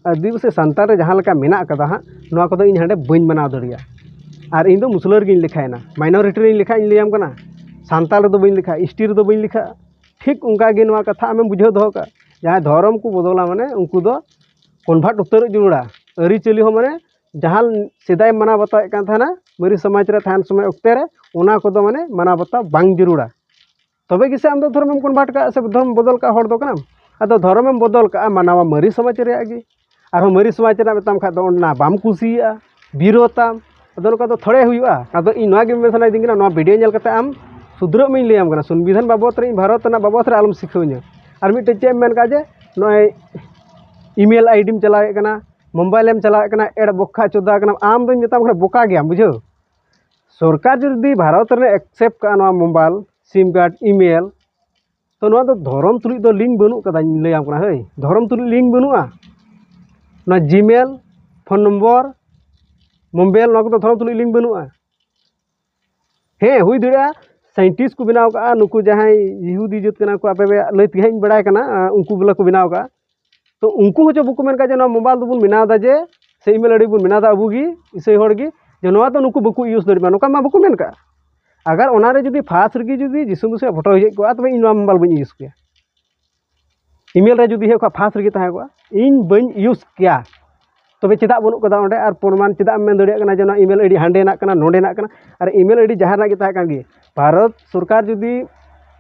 ᱟᱹᱫᱤᱵᱟᱹᱥᱤ ᱥᱟᱱᱛᱟᱲ ᱨᱮ ᱡᱟᱦᱟᱸ ᱞᱮᱠᱟ ᱢᱮᱱᱟᱜ ᱠᱟᱫᱟ ᱦᱟᱸᱜ, ᱱᱚᱣᱟ ᱠᱚᱫᱚ ᱤᱧ ᱦᱟᱸᱰᱮ ᱵᱟᱹᱧ ᱢᱟᱱᱟᱣ ᱫᱟᱲᱮᱭᱟᱜᱼᱟ᱾ ᱟᱨ ᱤᱧ ᱫᱚ ᱢᱩᱥᱞᱟᱹ ᱨᱮᱜᱮᱧ ᱞᱮᱠᱷᱟᱭᱮᱱᱟ, ᱢᱟᱭᱱᱚᱨᱤᱴᱤ ᱨᱮᱧ ᱞᱮᱠᱷᱟᱜ ᱤᱧ ᱞᱟᱹᱭᱟᱢ ᱠᱟᱱᱟ, ᱥᱟᱱᱛᱟᱲ ᱨᱮᱫᱚ ᱵᱟᱹᱧ ᱞᱮᱠᱷᱟᱜᱼᱟ, ᱮᱥ ᱴᱤ ᱨᱮᱫᱚ ᱵᱟᱹᱧ ᱞᱮᱠᱷᱟᱜᱼᱟ᱾ ᱴᱷᱤᱠ ᱚᱱᱠᱟ ᱜᱮ ᱱᱚᱣᱟ ᱠᱟᱛᱷᱟ ᱟᱢᱮᱢ ᱵᱩᱡᱷᱟᱹᱣ ᱫᱚᱦᱚ ᱠᱟᱜᱼᱟ, ᱡᱟᱦᱟᱸᱭ ᱫᱷᱚᱨᱚᱢ ᱠᱚ ᱵᱚᱫᱚᱞᱟ ᱢᱟᱱᱮ ᱩᱱᱠᱩ ᱫᱚ ᱠᱚᱱᱵᱷᱟᱨᱴ ᱩᱛᱟᱹᱨᱚᱜ ᱡᱟᱹᱨᱩᱲᱟ᱾ ᱟᱹᱨᱤᱪᱟᱹᱞᱤ ᱦᱚᱸ ᱢᱟᱱᱮ ᱡᱟᱦᱟᱸ ᱥᱮᱫᱟᱭ ᱢᱟᱱᱟᱣ ᱵᱟᱛᱟᱣᱮᱫ ᱠᱟᱱ ᱛᱟᱦᱮᱱᱟ ᱢᱟᱹᱨᱤ ᱥᱚᱢᱟᱡᱽ ᱨᱮ ᱛᱟᱦᱮᱱ ᱥᱚᱢᱚᱭ ᱚᱠᱛᱮ ᱨᱮ, ᱚᱱᱟ ᱠᱚᱫᱚ ᱢᱟᱱᱮ ᱢᱟᱱᱟᱣ ᱵᱟᱛᱟᱣ ᱵᱟᱝ ᱡᱟᱹᱨᱩᱲᱟ᱾ ᱛᱚᱵᱮ ᱜᱮᱥᱮ ᱟᱢ ᱫᱚ ᱫᱷᱚᱨᱚᱢᱮᱢ ᱠᱚᱱᱵᱷᱟᱨᱴ ᱠᱟᱜᱼᱟ ᱥᱮ ᱫᱷᱚᱨᱚᱢ ᱵᱚᱫᱚᱞ ᱠᱟᱜ ᱦᱚᱲ ᱫᱚ ᱠᱟᱱᱟᱢ᱾ ᱟᱫᱚ ᱫᱷᱚᱨᱚᱢᱮᱢ ᱵᱚᱫᱚᱞ ᱠᱟᱜᱼᱟ, ᱢᱟᱱᱟᱣᱟ ᱢᱟᱹᱨᱤ ᱥᱚᱢᱟᱡᱽ ᱨᱮᱭᱟᱜ ᱜᱮ, ᱟᱨᱦᱚᱸ ᱢᱟᱹᱨᱤ ᱥᱚᱢᱟᱡᱽ ᱨᱮᱱᱟᱜ ᱢᱮᱛᱟᱢ ᱠᱷᱟᱡ ᱫᱚ ᱚᱱᱟ ᱵᱟᱢ ᱠᱩᱥᱤᱭᱟᱜᱼᱟ, ᱵᱤᱨᱳᱫᱷᱟᱢ᱾ ᱟᱫᱚ ᱱᱚᱝᱠᱟ ᱫᱚ ᱛᱷᱚᱲᱮ ᱦᱩᱭᱩᱜᱼᱟ᱾ ᱟᱫᱚ ᱤᱧ ᱱᱚᱣᱟ ᱜᱮ ᱢᱮᱱ ᱥᱟᱱᱟᱭᱮᱫᱤᱧ ᱠᱟᱱᱟ, ᱱᱚᱣᱟ ᱵᱷᱤᱰᱤᱭᱳ ᱧᱮᱞ ᱠᱟᱛᱮ ᱟᱢ ᱥᱩᱫᱷᱨᱟᱹᱜ ᱢᱮᱧ ᱞᱟᱹᱭᱟᱢ ᱠᱟᱱᱟ᱾ ᱥᱚᱝᱵᱤᱫᱷᱟᱱ ᱵᱟᱵᱚᱫ ᱨᱮ, ᱤᱧ ᱵᱷᱟᱨᱚᱛ ᱨᱮᱱᱟᱜ ᱵᱟᱵᱚᱫ ᱨᱮ ᱟᱞᱚᱢ ᱥᱤᱠᱷᱟᱹᱣᱤᱧᱟ᱾ ᱟᱨ ᱢᱤᱫᱴᱮᱡ ᱪᱮᱫ ᱮᱢ ᱢᱮᱱ ᱠᱟᱜᱼᱟ ᱡᱮ ᱱᱚᱜᱼᱚᱭ ᱤᱢᱮᱞ ᱟᱭᱰᱤᱢ ᱪᱟᱞᱟᱣᱮᱫ ᱠᱟᱱᱟ, ᱢᱳᱵᱟᱭᱤᱞᱮᱢ ᱪᱟᱞᱟᱣᱮᱫ ᱠᱟᱱᱟ, ᱮᱲ ᱵᱚᱠᱠᱷᱟ ᱪᱳᱫᱟ ᱠᱟᱱᱟᱢ, ᱟᱢ ᱫᱚᱧ ᱢᱮᱛᱟᱢ ᱠᱟᱱᱟ ᱵᱚᱠᱟ ᱜᱮᱭᱟᱢ, ᱵᱩᱡᱷᱟᱹᱣ᱾ ᱥᱚᱨᱠᱟᱨ ᱡᱩᱫᱤ ᱵᱷᱟᱨᱚᱛ ᱨᱮ ᱮᱠᱥᱮᱯᱴ ᱠᱟᱜᱼᱟ ᱱᱚᱣᱟ ᱢᱳᱵᱟᱭᱤᱞ, ᱥᱤᱢ ᱠᱟᱨᱰ, ᱤᱢᱮᱞ, ᱛᱚ ᱱᱚᱣᱟ ᱫᱚ ᱫᱷᱚᱨᱚᱢ ᱛᱩᱞᱩᱡ ᱫᱚ ᱞᱤᱝᱠ ᱵᱟᱹᱱᱩᱜ ᱠᱟᱫᱟ᱾ ᱤᱧ ᱞᱟᱹᱭᱟᱢ ᱠᱟᱱᱟ, ᱦᱳᱭ, ᱫᱷᱚᱨᱚᱢ ᱛᱩᱞᱩᱡ ᱞᱤᱝᱠ ᱵᱟᱹᱱᱩᱜᱼᱟ᱾ ᱱᱚᱣᱟ ᱡᱤᱢᱮᱞ, ᱯᱷᱳᱱ ᱱᱚᱢᱵᱚᱨ, ᱢᱳᱵᱟᱭᱤᱞ, ᱱᱚᱣᱟ ᱠᱚᱫᱚ ᱫᱷᱚᱨᱚᱢ ᱛᱩᱞᱩᱡ ᱞᱤᱝᱠ ᱵᱟᱹᱱᱩᱜᱼᱟ᱾ ᱦᱮᱸ, ᱦᱩᱭ ᱫᱟᱲᱮᱭᱟᱜᱼᱟ ᱥᱟᱭᱮᱱᱴᱤᱥᱴ ᱠᱚ ᱵᱮᱱᱟᱣ ᱠᱟᱜᱼᱟ, ᱱᱩᱠᱩ ᱡᱟᱦᱟᱸᱭ ᱤᱦᱩᱫᱤ ᱡᱟᱹᱛ ᱠᱟᱱᱟ ᱠᱚ, ᱟᱯᱮ ᱯᱮ ᱞᱟᱹᱭ ᱛᱮᱜᱮ ᱦᱟᱸᱜ ᱤᱧ ᱵᱟᱲᱟᱭ ᱠᱟᱱᱟ, ᱟᱸ, ᱩᱱᱠᱩ ᱵᱚᱞᱮ ᱠᱚ ᱵᱮᱱᱟᱣ ᱠᱟᱜᱼᱟ᱾ ᱛᱚ ᱩᱱᱠᱩ ᱦᱚᱸ ᱪᱚ ᱵᱟᱠᱚ ᱢᱮᱱ ᱠᱟᱜᱼᱟ ᱡᱮ ᱱᱚᱣᱟ ᱢᱳᱵᱟᱭᱤᱞ ᱫᱚᱵᱚᱱ ᱵᱮᱱᱟᱣ ᱮᱫᱟ ᱡᱮ, ᱥᱮ ᱤᱢᱮᱞ ᱟᱭᱰᱤ ᱵᱚᱱ ᱵᱮᱱᱟᱣ ᱮᱫᱟ ᱟᱵᱚ ᱜᱮ ᱤᱥᱟᱹᱭ ᱦᱚᱲ ᱜᱮ, ᱡᱮ ᱱᱚᱣᱟ ᱫᱚ ᱱᱩᱠᱩ ᱵᱟᱠᱚ ᱤᱭᱩᱡᱽ ᱫᱟᱲᱮᱭᱟᱜ ᱢᱟ, ᱱᱚᱝᱠᱟ ᱢᱟ ᱵᱟᱠᱚ ᱢᱮᱱ ᱠᱟᱜᱼᱟ᱾ ᱟᱜᱟᱨ ᱚᱱᱟ ᱨᱮ ᱡᱩᱫᱤ ᱯᱷᱟᱥᱴ ᱨᱮᱜᱮ ᱡᱩᱫᱤ ᱡᱤᱥᱩ ᱢᱟᱹᱥᱤᱭᱟᱜ ᱯᱷᱳᱴᱳ ᱦᱮᱡ ᱠᱚᱜᱼᱟ, ᱛᱚᱵᱮ ᱤᱧ ᱱᱚᱣᱟ ᱢᱳᱵᱟᱭᱤᱞ ᱵᱟᱹᱧ ᱤᱭᱩᱡᱽ ᱠᱮᱭᱟ᱾ ᱤᱢᱮᱞ ᱨᱮ ᱡᱩᱫᱤ ᱦᱮᱡ ᱠᱚᱜᱼᱟ, ᱯᱷᱟᱥᱴ ᱨᱮᱜᱮ ᱛᱟᱦᱮᱸ ᱠᱚᱜᱼᱟ, ᱤᱧ ᱵᱟᱹᱧ ᱤᱭᱩᱡᱽ ᱠᱮᱭᱟ᱾ ᱛᱚᱵᱮ ᱪᱮᱫᱟᱜ ᱵᱟᱹᱱᱩᱜ ᱠᱟᱫᱟ ᱚᱸᱰᱮ? ᱟᱨ ᱯᱨᱚᱢᱟᱱ ᱪᱮᱫᱟᱜ ᱮᱢ ᱢᱮᱱ ᱫᱟᱲᱮᱭᱟᱜ ᱠᱟᱱᱟ ᱡᱮ ᱱᱚᱣᱟ ᱤᱢᱮᱞ ᱟᱭᱰᱤ ᱦᱟᱸᱰᱮᱱᱟᱜ ᱠᱟᱱᱟ, ᱱᱚᱰᱮᱱᱟᱜ ᱠᱟᱱᱟ? ᱟᱨ ᱤᱢᱮᱞ ᱟᱭᱰᱤ ᱡᱟᱦᱟᱸ ᱨᱮᱱᱟᱜ ᱜᱮ ᱛᱟᱦᱮᱸ ᱠᱟᱱ ᱜᱮ, ᱵᱷᱟᱨᱚᱛ ᱥᱚᱨᱠᱟᱨ ᱡᱩᱫᱤ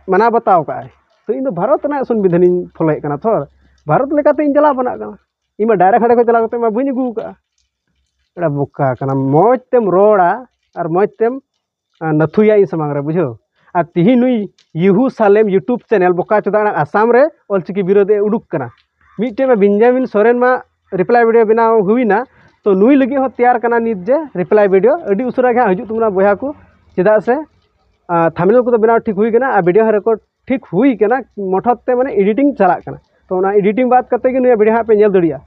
ᱢᱟᱱᱟᱣ ᱵᱟᱛᱟᱣ ᱠᱟᱜᱼᱟᱭ, ᱛᱚ ᱤᱧ ᱫᱚ ᱵᱷᱟᱨᱚᱛ ᱨᱮᱱᱟᱜ ᱥᱚᱝᱵᱤᱫᱷᱟᱱᱤᱧ ᱯᱷᱳᱞᱳᱭᱮᱫ ᱠᱟᱱᱟ, ᱛᱷᱚᱨ ᱵᱷᱟᱨᱚᱛ ᱞᱮᱠᱟᱛᱮ ᱤᱧ ᱪᱟᱞᱟᱣ ᱵᱟᱱᱟᱜ ᱠᱟᱱᱟ᱾ ᱤᱧ ᱢᱟ ᱰᱟᱭᱨᱮᱠᱴ ᱦᱟᱸᱰᱮ ᱠᱷᱚᱱ ᱪᱟᱞᱟᱣ ᱠᱟᱛᱮ ᱢᱟ ᱵᱟᱹᱧ ᱟᱹᱜᱩ ᱠᱟᱜᱼᱟ᱾ ᱮᱲᱟ ᱵᱚᱠᱟ ᱠᱟᱱᱟ, ᱢᱚᱡᱽ ᱛᱮᱢ ᱨᱚᱲᱟ ᱟᱨ ᱢᱚᱡᱽ ᱛᱮᱢ ᱟᱨ ᱱᱟᱹᱛᱷᱩᱭᱟ ᱤᱧ ᱥᱟᱢᱟᱝ ᱨᱮ, ᱵᱩᱡᱷᱟᱹᱣ᱾ ᱟᱨ ᱛᱤᱦᱤᱧ ᱱᱩᱭ ᱭᱤᱦᱩ ᱥᱟᱞᱮᱢ YouTube ᱪᱮᱱᱮᱞ ᱵᱚᱠᱟ ᱪᱚᱫᱟ ᱟᱲᱟᱝ ᱟᱥᱟᱢ ᱨᱮ ᱚᱞᱪᱤᱠᱤ ᱵᱤᱨᱳᱫᱷ ᱮ ᱩᱰᱩᱠ ᱠᱟᱱᱟ᱾ ᱢᱤᱫᱴᱮᱱ ᱢᱟ ᱵᱮᱧᱡᱟᱢᱤᱱ ᱥᱚᱨᱮᱱ ᱢᱟ ᱨᱤᱯᱞᱟᱭ ᱵᱷᱤᱰᱤᱭᱳ ᱵᱮᱱᱟᱣ ᱦᱩᱭᱱᱟ, ᱛᱚ ᱱᱩᱭ ᱞᱟᱹᱜᱤᱫ ᱦᱚᱸ ᱛᱮᱭᱟᱨ ᱠᱟᱱᱟ ᱱᱤᱛ ᱡᱮ ᱨᱤᱯᱞᱟᱭ ᱵᱷᱤᱰᱤᱭᱳ ᱟᱹᱰᱤ ᱩᱥᱟᱹᱨᱟ ᱜᱮ ᱦᱟᱸᱜ ᱦᱤᱡᱩᱜ ᱛᱟᱵᱚᱱᱟ ᱵᱚᱭᱦᱟ ᱠᱚ, ᱪᱮᱫᱟᱜ ᱥᱮ ᱛᱷᱟᱢᱵᱽᱱᱮᱞ ᱠᱚᱫᱚ ᱵᱮᱱᱟᱣ ᱴᱷᱤᱠ ᱦᱩᱭ ᱠᱟᱱᱟ ᱟᱨ ᱵᱷᱤᱰᱤᱭᱳ ᱦᱚᱸ ᱨᱮᱠᱚᱨᱰ ᱴᱷᱤᱠ ᱦᱩᱭ ᱠᱟᱱᱟ, ᱢᱚᱴᱷᱚᱛ ᱛᱮ ᱢᱟᱱᱮ ᱮᱰᱤᱴᱤᱝ ᱪᱟᱞᱟᱜ ᱠᱟᱱᱟ᱾ ᱛᱚ ᱚᱱᱟ ᱮᱰᱤᱴᱤᱝ ᱵᱟᱫ ᱠᱟᱛᱮ ᱜᱮ ᱱᱩᱭᱟᱜ ᱵᱷᱤᱰᱤᱭᱳ ᱦᱟᱸᱜ ᱯᱮ ᱧᱮᱞ ᱫᱟᱲᱮᱭᱟᱜᱼᱟ᱾